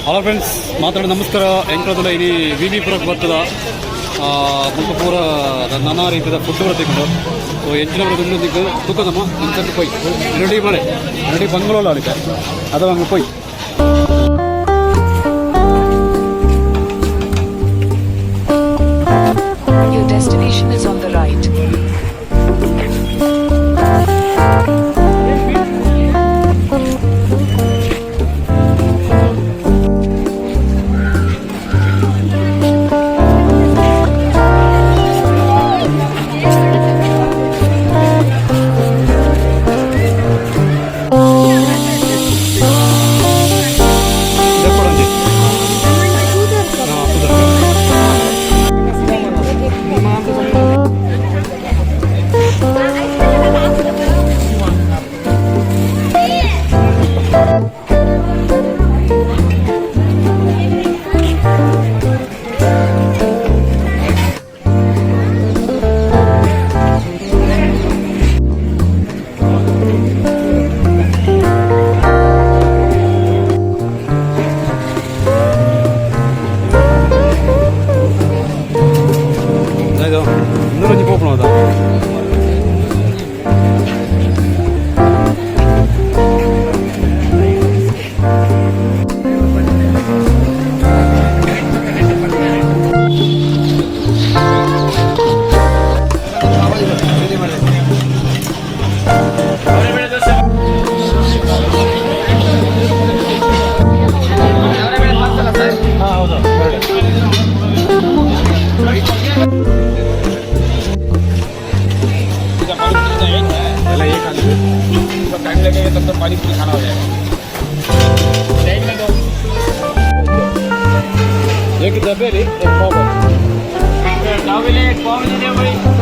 Hello friends, ಮಾತಾಡಿ ನಮಸ್ಕಾರ. ಎಂಕಳದಲ್ಲ ಇನಿ ವಿ ವಿ ಪುರಕ್ಕೆ ಬರ್ತದ. ಮುಲ್ಪ ಪೂರ ನಾನಾ ರೀತಿಯ ಫುಡ್ ಬರ್ತದೆ. ಸೊ ಎಂಚಿನ ಬರೋದು ತುಕ್ಕದಮ್ಮ ಇಂಚ ಪೋಯ್ ರೆಡಿ ಮಳೆ ರೆಡಿ ಬಂಗ್ಳೂರು ಆಡಿದೆ ಅದು ಹಂಗೆ ಪೋಯ್. Your destination is on the right. ದೆಪ್ಪಡಂಜಿ ಹಾಂ. ಇದು ಇನ್ನೂರೊಂಜಿ ಪೋಪುಣ ಅದ. पहले ये खा लीजिए, तो टाइम लगेगा, तब तक पानी पूरी खाना हो जाएगा। एक dabeli, एक पाव. दावेले एक पाव ले भाई.